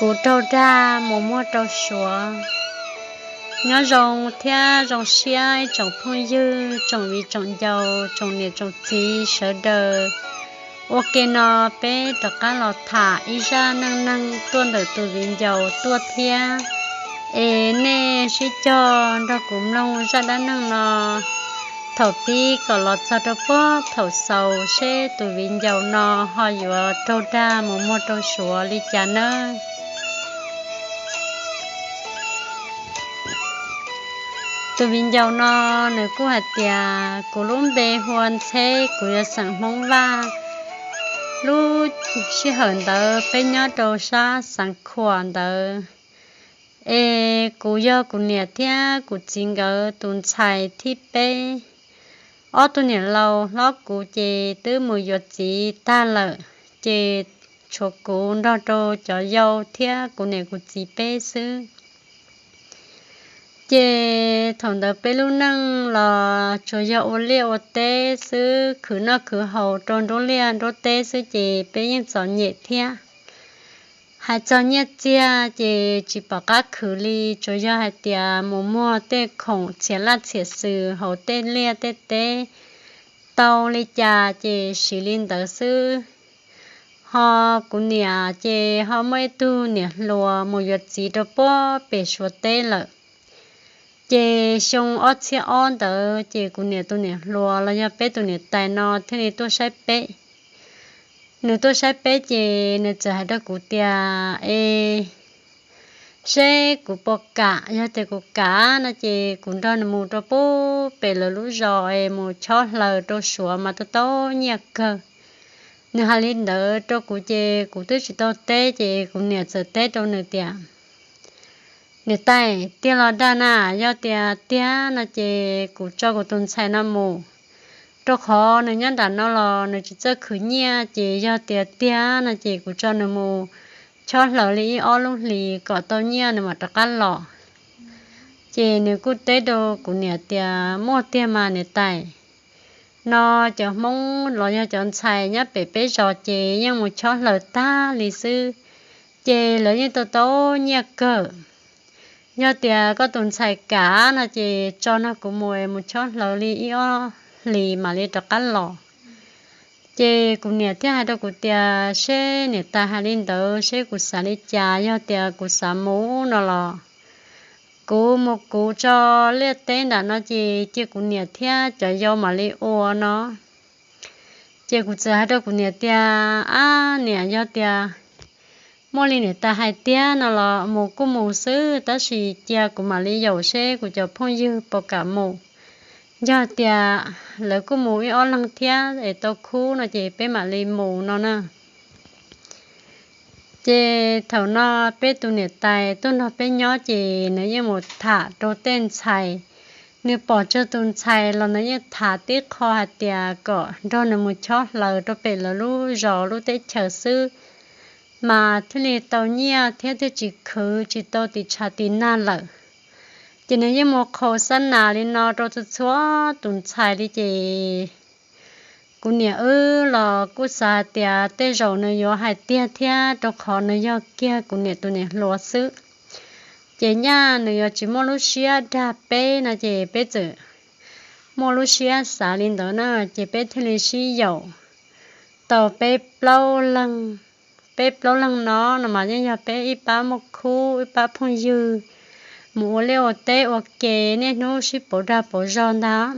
Kuv raug dag mus muag rau Suav. Nyob zoo thiab zoo siab ib tsoom phooj ywg, tsoom viv tsoom ncaus, tsoom niam tsoom txiv sawv daws. Ua ke no peb rov qab los tham ib zaj neej neeg tuaj ntawm tus viv ncaus tuaj thiab. Es nej sib cog nrog kuv mloog zaj dab neeg no thaum pib kom los txog rau puag thaum xaus seb tus viv ncaus no ho yuav raug dag mus muag rau Suav li cas nawb. Tus viv ncaus no nws kuj hais tias, kuv lub npe hu ua Ntxheb, kuv yog xeem Hmoob Vaj. Lub sij hawm ntawd peb nyob rau sab Xeev Khuam ntawd. Es kuv yog kuv niam thiab kuv txiv nkawd tus ntxhais thib peb. Ob tug niam laus hlob kuv ces twb mus yuav txiv tag lawm, ces tshuav kuv nrog rau cov yau thiab kuv niam kuv txiv peb xwb. Ces thaum ntawd peb lub neej los tsuas yog ua liaj ua teb xwb, khwv noj khwv haus rau nruab liaj nruab teb xwb ces peb yeej txom nyem thiab. Hais txog nyiaj txiag ces tsis pom qab khwv li, tsuas yog hais tias mus muag tej khoom txhiam laj txhiam xwm hauv tej liaj tej teb tau li cas ces siv li ntawd xwb. Ho kuv niam ces ho muaj ib tug niam hluas mus yuav txiv rau puag pem Suav teb lawm. Ces xyoo ob txhiab ob ntawd ces kuv niam tus niam hluas los yog peb tus niam tais no thiaj li tuaj saib peb. Nws tuaj saib peb ces nws txawm hais rau kuv tias, es seb kuv puas kam, yog tias kuv kam no ces kuv nrog nws mus rau puag pem lawv lub zos es mus chob hlaws rau Suav mas tau tau nyiaj kawg. Nws hais li ntawd rau kuv ces kuv twb tsis tau teb ces kuv niam txawm teb rau nws tias, niam tais, tiag los dag na? Yog tias tiag no ces kuv tso kuv tus ntxhais no mus, rau qhov nws nyob nram no los nws tsis txawj khwv nyiaj, ces yog tias tiag no ces kuv tso nws mus chob hlaws li ib ob lub hlis kom tau nyiaj nws mam rov qab los. Ces nws kuj teb rau kuv niam tias, muaj tiag mas niam tais, no cov Hmoob los yog cov ntxhais nyob pem peb zos ces yeej mus chob hlaws tag li xwb, ces lawv yeej tau tau nyiaj kawg. Yog tias koj tus ntxhais kam no ces tso nrog kuv mus, mus chob hlaws li ib ob hlis mam li rov qab los. Ces kuv niam thiaj hais rau kuv tias, seb niam tais hais li ntawd seb kuv xav li cas, yog tias kuv xav mus no los kuv mus kuv tso liaj teb nram no ces cia kuv niam thiab cov yau mam li ua no. Ces kuv txawm hais rau kuv niam tias, ab niam, yog tias muaj li niam tais hais tiag no los mus kuj mus xwb, tab sis cia kuv mam li yaum seb kuv cov phooj ywg puas kam mus. Yog tias lawv kuj mus ib ob leeg thiab es tau khub no ces peb mam li mus no na. Ces thaum no peb tus niam tais tuaj nrog peb nyob ces nws yeej mus tham rau tej ntxhais. Nws pom tsawg tus ntxhais los nws yeej tham tib qho hais tias kom nrog nws mus chob hlaws rau pem lawv lub zos lub teb chaws xwb, mas thiaj li tau nyiaj thiab thiaj tsis khwv tsis tau tis tshav tis nag lawm. Ces nws yeej mus qhaus xab nas li no rau txhua txhua tus ntxhais li ces kuv niam wb los kuj xav hais tias tej zaum nws yuav hais tiag thiab, rau qhov nws yog kiag kuv niam tus niam hluas xwb. Ces nyaj nws yuav tsis muaj lub siab dag peb no ces peb txawm muaj lub siab xav li ntawd na, ces peb thiaj li sib yaum tau peb plaub leeg. Peb plaub leeg no no mas yeej yog peb ib pab muaj khub ib pab phooj ywg mus ua liaj ua teb ua ke niaj hnub sib pauv dag pauv zog ntag.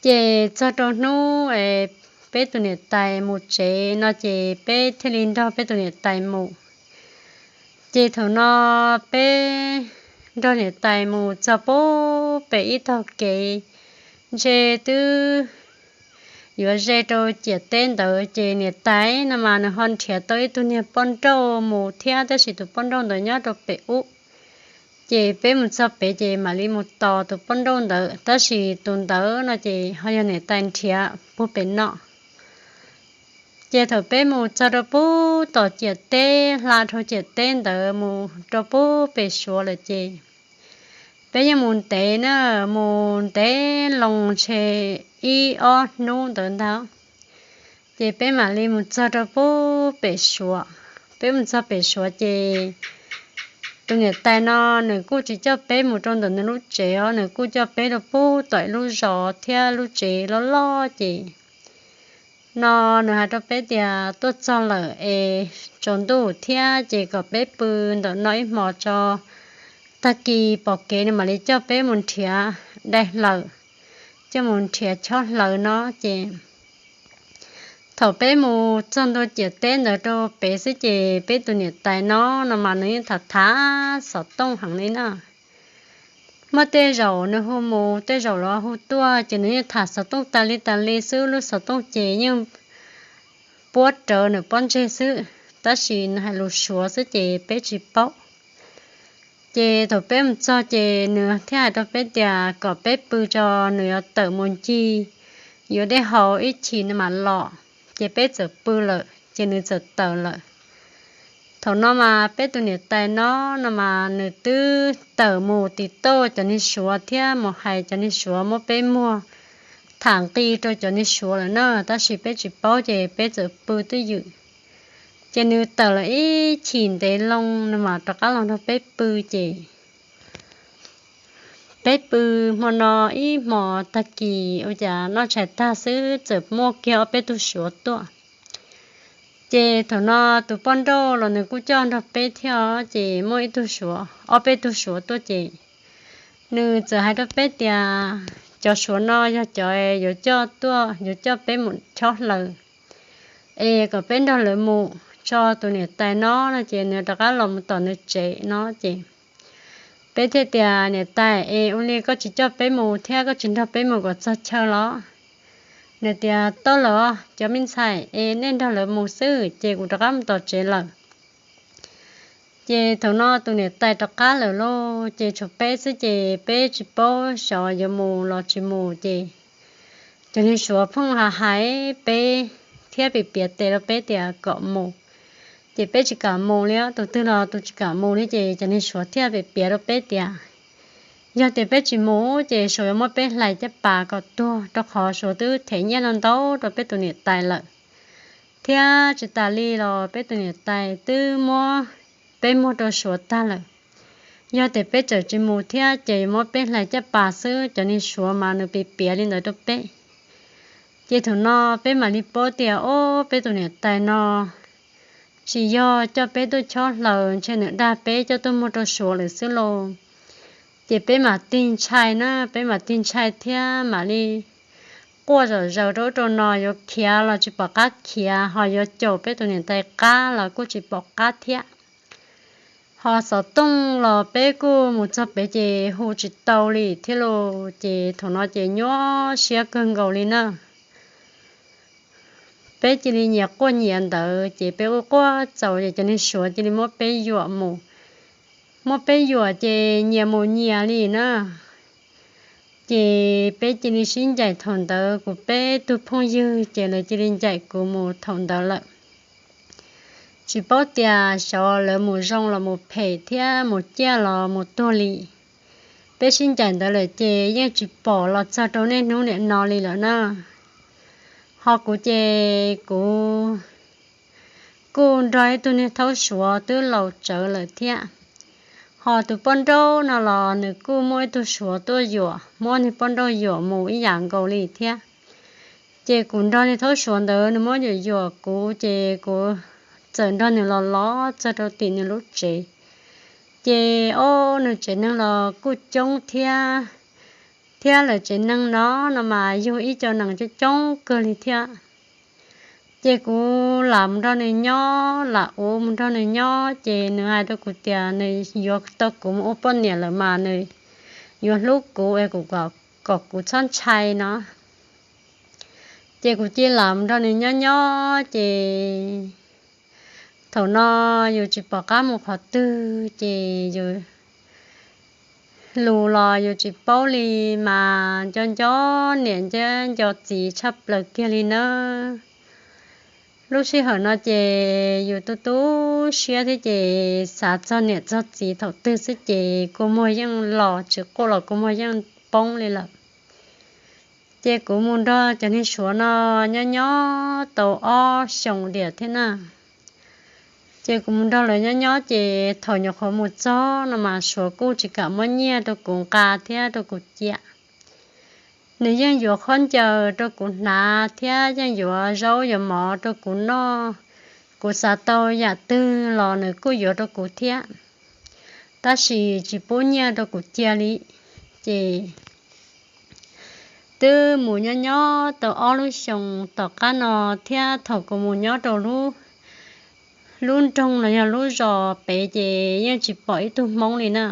Ces txog rau hnub es peb tus niam tais mus tsev no ces peb thiaj li nrog peb tus niam tais mus. Ces thaum no peb nrog niam tais mus txog puag pem ib tog kev, ntshe twb yuav ze rau ciam teb ntawd ces niam tais no mas nws ho nrhiav tau ib tug niag poj nrauj mus thiab, tab sis tus poj nrauj ntawd nyob rau pem ub. Ces peb mus txog pem ces mam li mus tos tus poj nrauj ntawd, tab sis tus ntawd no ces ho yog niam tais nrhiav puag pem no. Ces thaum peb mus txog rau puag tom ciam teb, hla dhau ciam teb ntawd mus rau puag pem Suav lawm ces peb yeej mus ntev na, mus ntev loo ntshe ib ob hnub ntawd ntag. Ces peb mam li mus txog rau puag pem Suav. Peb mus txog pem Suav ces tus niam tais no nws kuj tsis coj peb mus rau ntawm nws lub tsev os, nws kuj coj peb rau pub tom ib lub zos thiab lub tsev loj loj ces no nws hais rau peb tias tuaj txog lawm es tsaus ntuj thiab ces kom peb pw ntawm no ib hmos tso, tag kis pom kev nws mam li coj peb mus nrhiav dai hlaws, coj mus nrhiav chob hlaws no ces thaum peb mus txog ntua ciam teb ntawd rau pem xwb ces peb tus niam tais no no mas nws yeej tham tham xov tooj heev li na. Muaj tej zaum nws hu mus tej zaum los hu tuaj ces nws yeej tham xov tooj tas li tas li xwb, lub xov tooj ces yeej puab rawv nws pob ntseg xwb, tab sis nws hais lus Suav xwb ces peb tsis paub. Ces thaum peb mus txog ces nws thiaj hais rau peb tias kom peb pw tso, nws yuav tawm mus ncig yuav dej haus ib chim nws mam los. Ces peb txawm pw lawm ces nws txawm tawm lawm. Thaum no mas peb tus niam tais no no mas nws twb tawm mus tim toj cov niag Suav thiab mus hais cov niag Suav muab peb muag tham nqi rau cov niag Suav lawm na, tab sis peb tsis paub ces peb txawm pw twj ywm. Ces nws tawm lawm ib chim ntev loo nws mam rov qab los nrog peb pw ces peb pw hmo no ib hmos tag kis ua cas noj tshais tag xwb txawm muaj kiag ob peb tug Suav tuaj. Ces thaum no tus poj nrauj los nws kuj coj nrog peb thiab, ces muaj ib tug Suav, ob peb tug Suav tuaj ces nws txawm hais rau peb tias cov Suav no yog cov yuav coj tuaj, yuav coj peb mus chob hlaws, es kom peb nrog lawv mus tso, tus niam tais no no ces nws rov qab los mus tom nws tsev no ces peb thiaj tias niam tais es ua li koj tsis coj peb mus thiab koj tsis nrog peb mus kom txog chaw los? Nws tias tau lawm cov me ntxhais es nej nrog lawv mus xwb, ces kuv rov qab mus tom tsev lawm. Ces thaum no tus niam tais rov qab lawm lauj, ces tshuav peb xwb ces peb tsis paub xyov yuav mus los tsis mus ces cov niag Suav pheej hais hais peb thiab piav piav tes rau peb tias kom mus, ces peb tsis kam mus li, tus twg los tus tsis kam mus li ces cov niag Suav thiaj piav piav rau peb tias yog tias peb tsis mus ces Suav yuav muab peb hlais caj pas kom tuag, rau qhov Suav twb them nyiaj no ntau rau peb tus niam tais lawm, thiab tsis tas li los peb tus niam tais twb muab peb muag rau Suav tag lawm. Yog tias peb tseem tsis mus thiab ces yuav muab peb hlais caj pas xwb, cov niag Suav mas nws piav piav li ntawd rau peb. Ces thaum no peb mam li paub tias ob peb tus niam tais no tsis yog coj peb tuaj chob hlaws, ntshe nws dag peb coj tuaj muag rau Suav lawm xwb lauj. Ces peb mam tig ntshai na, peb mam tig ntshai thiab mam li quaj zom zaws rau ub rau no, yuav khiav los tsis pom qab khiav, ho yuav caum peb tus niam tais qab los kuj tsis pom qab thiab. Ho xov tooj los peb kuj mus txog pem ces hu tsis tau li thiab lauj, ces thaum no ces nyuaj siab kawg nkaus li na. Peb cia li nyias quaj nyias ntawd, ces peb quaj quaj txaus ces cov niag Suav cia li muab peb yuam mus. Muab peb yuam ces nyias mus nyias li na. Ces peb cia li sib ncaim thaum ntawd, kuv peb tug phooj ywg ces lawv cia li ncaim kuv mus thaum ntawd lawm. Tsis paub tias xyov lawv mus zoo los mus phem thiab mus ciaj los mus tuag li. Peb sib ncaim ntawd lawm ces yeej tsis pom los txog rau niaj hnub niam no li lawm na. Ho kuv ces kuv kuj nrog ib tug niag thaub Suav twb laus tsawv lawm thiab. Ho tus poj nrauj no los nws kuj muaj ib tug Suav tuaj yuam, muab niag poj nrauj yuam mus ib yam nkaus li thiab. Ces kuv nrog niag thaub Suav ntawd nws muab yuam yuam kuv, ces kuv txawm nrog nws los los txog rau tim nws lub tsev. Ces ob nws tsev neeg los kuj coob thiab, thiab lawv tsev neeg no no mas yug ib co nees coob coob kawg li thiab. Ces kuv lam mus nrog nws nyob, lam ua mus nrog nws nyob, ces nws hais rau kuv tias nws yuav tau kuv mus ua poj niam lawm mas nws yuav hlub kuv es kuv kom kuv txhob ntshai no. Ces kuv cia li lam mus nrog nws nyob nyob ces thaum no yus tsis pom qab mus qhov twg ces yus lus los yus tsis paub li, mas nco nco niam nco nco txiv tshaj plaws kiag li nawb. Lub sij hawm no ces yus tu tu siab thiab ces xav txog niam txog txiv thaum twg xwb ces kua muag yeej los, tsis quaj los kua muag yeej poob li lawm. Ces kuv mus nrog cov niag Suav no nyob nyob tau ob xyoos diam thiab na. Ces kuv mus nrog lawv nyob nyob ces thaum nyuam qhuav mus txog no mas Suav kuj tsis kam muab nyiaj rau kuv nqa thiab rau kuv cia. Nws yeej yuav khaub ncaws rau kuv hnav thiab yeej yuav zaub yuav mov rau kuv noj. Kuv xav tau yam twg los nws kuj yuav rau kuv thiab, tab sis tsis pub nyiaj rau kuv cia li. Ces twb mus nyob nyob tau ob lub xyoos tom qab no thiab thaum kuv mus nyob rau lub nroog los yog lub zos pem ces yeej tsis pom ib tug Hmoob li na.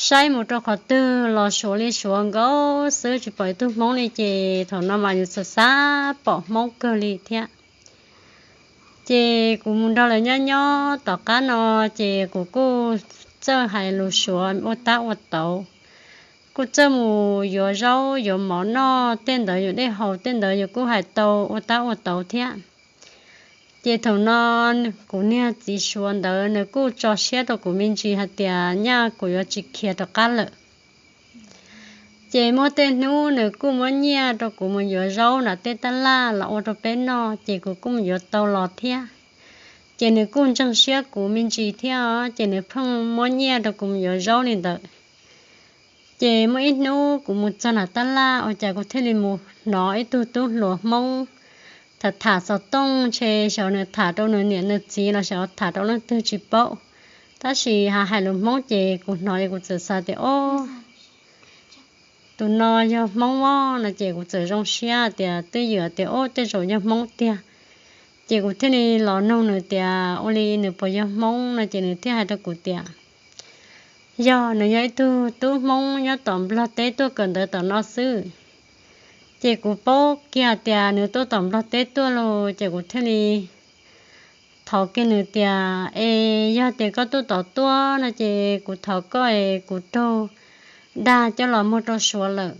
Saib mus rau qhov twg los Suav li Suav nkaus xwb, tsis pom ib tug Hmoob li. Ces thaum no mas yus xav xav pom Hmoob kawg li thiab. Ces kuv mus nrog lawv nyob nyob tom qab no, ces kuv kuj txawj hais lus Suav ua tab ua tauv, kuj txawj mus yuav zaub yuav mov noj, tej ntawd yus dej haus tej ntawd yus kuj hais tau ua tab ua tauv thiab. Ces thaum no kuv niag txiv Suav ntawd nws kuj tso siab rau kuv me ntsis hais tias nyaj kuv yuav tsis khiav rov qab lawm. Ces muaj tej hnub nws kuj muab nyiaj rau kuv mus yuav zaub nram tej tab laj los ua rau peb noj, ces kuv kuj mus yuav tau los thiab. Ces nws kuj ntseeg siab kuv me ntsis thiab os, ces nws pheej muab nyiaj rau kuv mus yuav zaub li ntawd. Ces muaj ib hnub kuv mus txog nram tab laj ua cas kuv thiaj li mus hnov ib tug tub hluas Hmoob tham tham xov tooj, ntshe xyov nws tham rau nws niam nws txiv los xyov tham rau leej twg tsis paub, tab sis hais hais lus Hmoob ces kuv hnov es kuv txawm xav tias, o, tus no yog Hmoob os no ces kuv txawm zoo siab tias twj ywm tias, o, tej zaum yog Hmoob tiag. Ces kuv thiaj li los nug nws tias ua li nws puas yog Hmoob no ces nws thiaj hais rau kuv tias, yog, nws yog ib tug tub Hmoob nyob tom Nplog teb tuaj kawm ntawv tom no xwb. Ces kuv paub kiag tias nws tuaj tom Nplog teb tuaj los ces kuv thiaj li thov kiag nws tias, es yog tias koj tuaj tom tuaj no ces kuv thov koj es kuv raug dag coj los muag rau Suav lawm,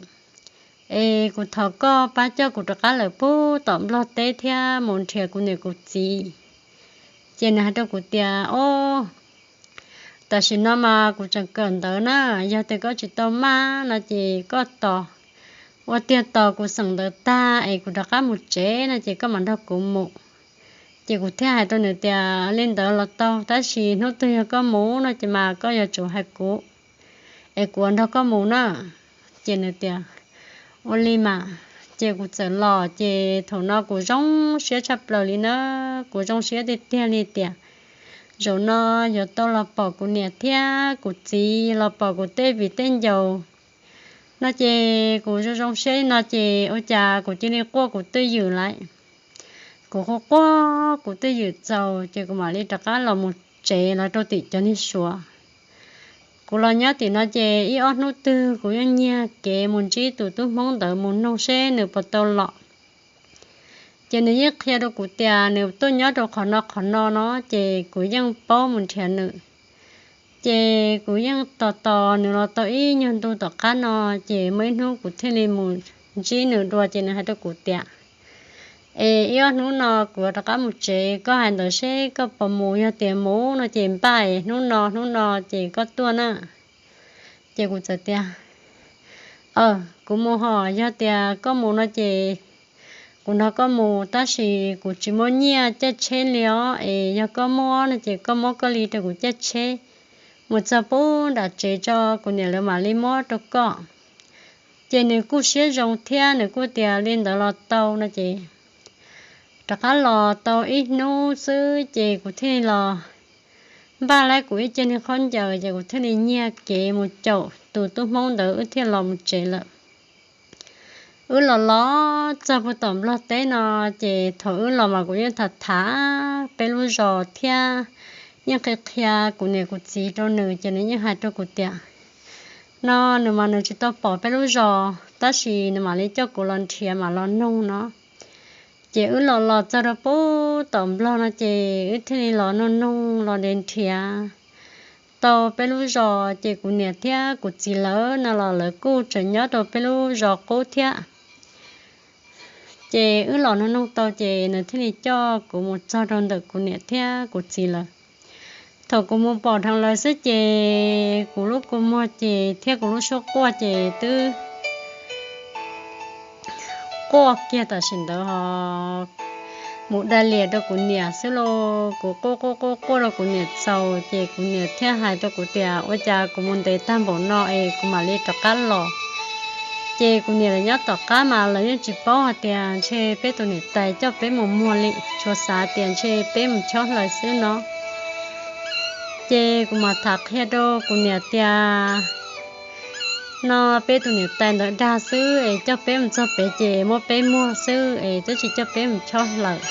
es kuv thov koj pab coj kuv rov qab lawm puag tom Nplog teb thiab mus nrhiav kuv niam kuv txiv. Ces nws hais rau kuv tias, o, tam sim no mas kuv tseem kawm ntawv na, yog tias koj tsis tau maj no ces koj tos, ua tiag tos kuv xeem ntawv tag es kuv rov qab mus tsev no ces koj mam nrog kuv mus. Ces kuv thiaj hais rau nws tias li ntawd los tau, tab sis hnub twg yog koj mus no ces mas koj yuav tsum hais kuv es kuv nrog koj mus na. Ces nws tias, ua li mas. Ces kuv txawm los ces thaum no kuv zoo siab tshaj plaws li na, kuv zoo siab tiag tiag li tias zaum no yuav tau los pom kuv niam thiab kuv txiv, los pom kuv tej viv tej ncaus no ces kuv zoo zoo siab li no ces ua cas kuv cia li quaj kuv twj ywm lawm. Kuv quaj quaj kuv twj ywm txaus ces kuv mam li rov qab los mus tsev los rau tim cov niag Suav. Kuv los nyob tim no ces ib ob hnub twg kuv yeej nyiag kev mus ntsib tus tub Hmoob ntawd mus noog seb nws puas tau los. Ces nws yeej qhia rau kuv tias nws tuaj nyob rau qhov no qhov no no ces kuv yeej paub mus nrhiav nws. Ces kuv yeej tos tos nws los tau ib nyuag ntu tom qab no, ces muaj ib hnub kuv thiaj li mus ntsib nws dua ces nws hais rau kuv tias, es ib ob hnub no kuv rov qab mus tsev, koj hais ntawd seb koj puas mus, yog tias mus no ces npaj es hnub no hnub no ces koj tuaj na. Ces kuv txawm tias, aw, kuv mus hos, yog tias koj mus no ces kuv nrog koj mus, tab sis kuv tsis muaj nyiaj caij tsheb li os, es yog koj muaj no ces koj muab koj li rau kuv caij tsheb mus txog pub nram tsev tso kuv niam lawv mam li muab rau koj. Ces nws kuj siab zoo thiab nws kuj tias li ntawd los tau no ces rov qab los tau ib hnub xwb ces kuv thiaj li los npaj lawm kuv ib ce niag khaub ncaws ces kuv thiaj li nyiag kev mus caum tus tub Hmoob ntawd wb thiaj los mus tsev lawm. Wb los los txog puag tom Nplog teb no, ces thaum wb los mas kuv yeej tham tham peb lub zos thiab yeej qhia qhia kuv niam kuv txiv rau nws, ces nws yeej hais rau kuv tias, no nws mas nws tsis tau pom peb lub zos tab sis nws mam li coj kuv los nrhiav mam los noog no. Ces wb los los txog rau pub tom Nplog no ces wb thiaj li los noog noog los nrhiav nrhiav tau peb lub zos, ces kuv niam thiab kuv txiv lawv no los lawv kuj tseem nyob rau peb lub zos qub thiab. Ces wb los noog noog tau ces nws thiaj li coj kuv mus txog rau ntawm kuv niam thiab kuv txiv lawv. Thaum kuv mus pom dheev lawv xwb ces kuv lub kua muag ces thiab kuv lub suab quaj ces twb quaj kiag tam sim ntawd hos. mus dai lias rau kuv niam xwb los kuv quaj quaj quaj quaj rau kuv niam txaus ces kuv niam thiaj hais rau kuv tias ua cas kuv mus ntev tag npaum no es kuv mam li rov qab los. Ces kuv niam lawv nyob tom qab mas lawv yeej tsis paub hais tias ntshe peb tus niam tais coj peb mus muag li, tsuas xav tias ntshe peb mus chob hlaws xwb no. Ces kuv mam tham qhia rau kuv niam tias no peb tus niam tais ntawd dag xwb es coj peb mus txog pem ces muab peb muag xwb es twb tsis coj peb mus chob hlaws,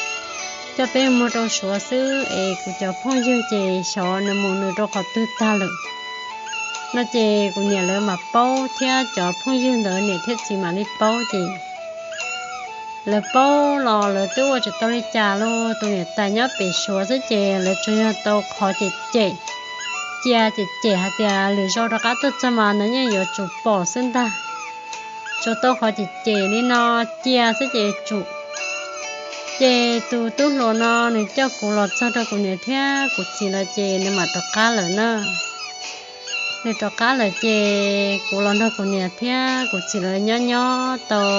coj peb mus muag rau Suav xwb es kuv cov phooj ywg ces xyov nws mus nws rau qhov twg tag lawm no. Ces kuv niam lawv mam paub thiab cov phooj ywg ntawd niam thiab txiv mam li paub ces lawv paub los lawv twb ua tsis tau li cas los tus niam tais nyob pem Suav xwb ces lawv tsuas yog tau qhov cem cem, cia cem cem hais tias lwm zaus rov qab tuaj txog mas nws yeej yuav tsum pom xwb ntag. Tsuas tau qhov cem cem li no cia xwb ces tsum. Ces tus tub hluas no nws coj kuv los txog rau kuv niam thiab kuv txiv lawv ces nws mam rov qab lawm na. Nws rov qab lawm ces kuv los nrog kuv niam thiab kuv txiv lawv nyob nyob tau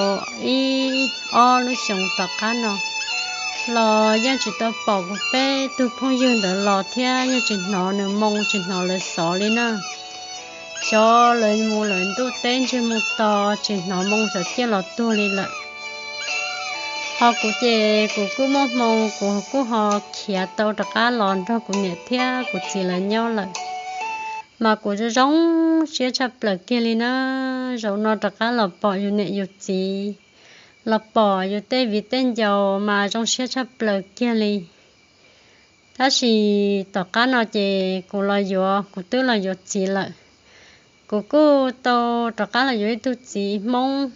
ib ob lub xyoos tom qab no los yeej tsis tau pom kuv peb tug phooj ywg ntawd los thiab yeej tsis hnov nws moo tsis hnov lawv xov li na. Xyov lawv mus lawm ntuj teb ntsiag mus to tsis hnov moo xyov ciaj los tuag li lawm. Ho kuv ces kuv kuj muaj hmoo kuv kuj ho khiav tau rov qab los nrog kuv niam thiab kuv txiv lawv nyob lawm. Mas kuv zoo zoo siab tshaj plaws kiag li na, zaum no rov qab los pom yus niam yus txiv, los pom yus tej viv tej ncaus mas zoo siab tshaj plaws kiag li. Tab sis tom qab no ces kuv los yuav, kuv twb los yuav txiv lawm. Kuv kuj tau rov qab los yuav ib tug txiv Hmoob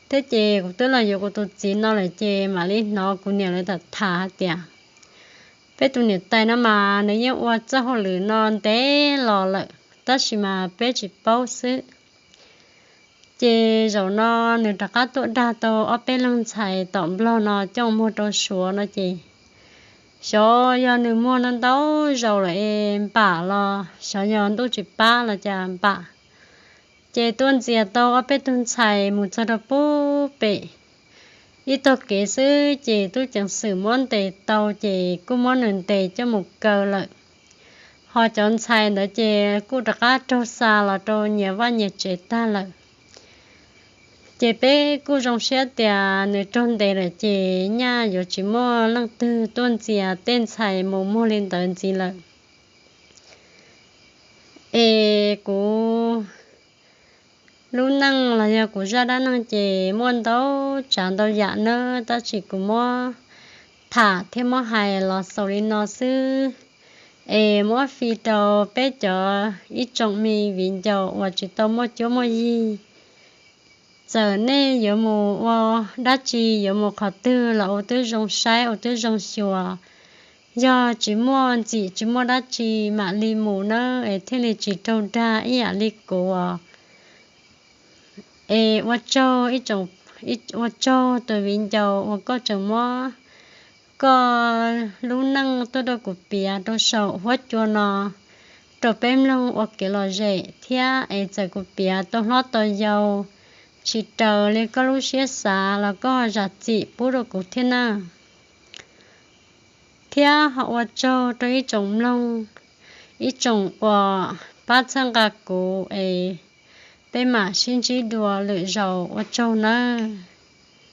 thiab ces kuv twb los yuav kuv tus txiv no lawm ces mam li hnov kuv niam lawv tham tham hais tias peb tus niam tais no mas nws yeej ua txoj hauj lwm no ntev los lawm tab sis mas peb tsis paub xwb. Ces zaum no nws rov qab tuaj dag tau ob peb leeg ntxhais tom Nplog no coj muag rau Suav no ces xyov yog nws muag ntau ntau zaus lawm es npam los xyov yog ntuj tsis pab los cas npam. Ces tuaj ntxias tau ob peb tug ntxhais mus txog rau pub pem ib tog kev xwb ces tub ceev xwm muab ntes tau ces kuj muab nws ntes coj mus kaw lawm. Ho cov ntxhais ntawd ces kuj rov qab raug xa los rau nyias vaj nyias tsev tag lawm. Ces peb kuj zoo siab tias nws raug ntes lawm ces nyaj yuav tsis muaj leej twg tuaj ntxias tej ntxhais mus muag li ntawd ntxiv lawm. Es kuv lub neej los yog kuv zaj dab neeg ces muaj ntau tsav ntau yam nawb, tab sis kuv muab tham thiab muab hais los xaus li no xwb. Es muab fij rau peb cov ib tsoom me viv ncaus uas tsis tau muaj cuab muaj yig. Txawm nej yuav mus ua dab tsi, yuv mus qhov twg los ua twb zoo saib ua twb zoo xyuas. Yog tsis muaj ntxim tsis muaj dab tsi mam li mus nawb es thiaj li tsis raug dag ib yam li kuv. Es ua tsaug ib tsoom, ua tsaug tus viv ncaus uas koj tseem muab koj lub neej tuaj rau kuv piav rau saum huab cua no rau peb mloog ua kev lom zem thiab es txawm kuv piav tau hlob tau yau tsis raws li koj lub siab xav los koj zam txim pub rau kuv thiab na. Thiab ho ua tsaug rau ib tsoom mloog, ib tsoom uas pab txhawb nqa kuv es peb mam sib ntsib dua lwm zaus, ua tsaug nawb.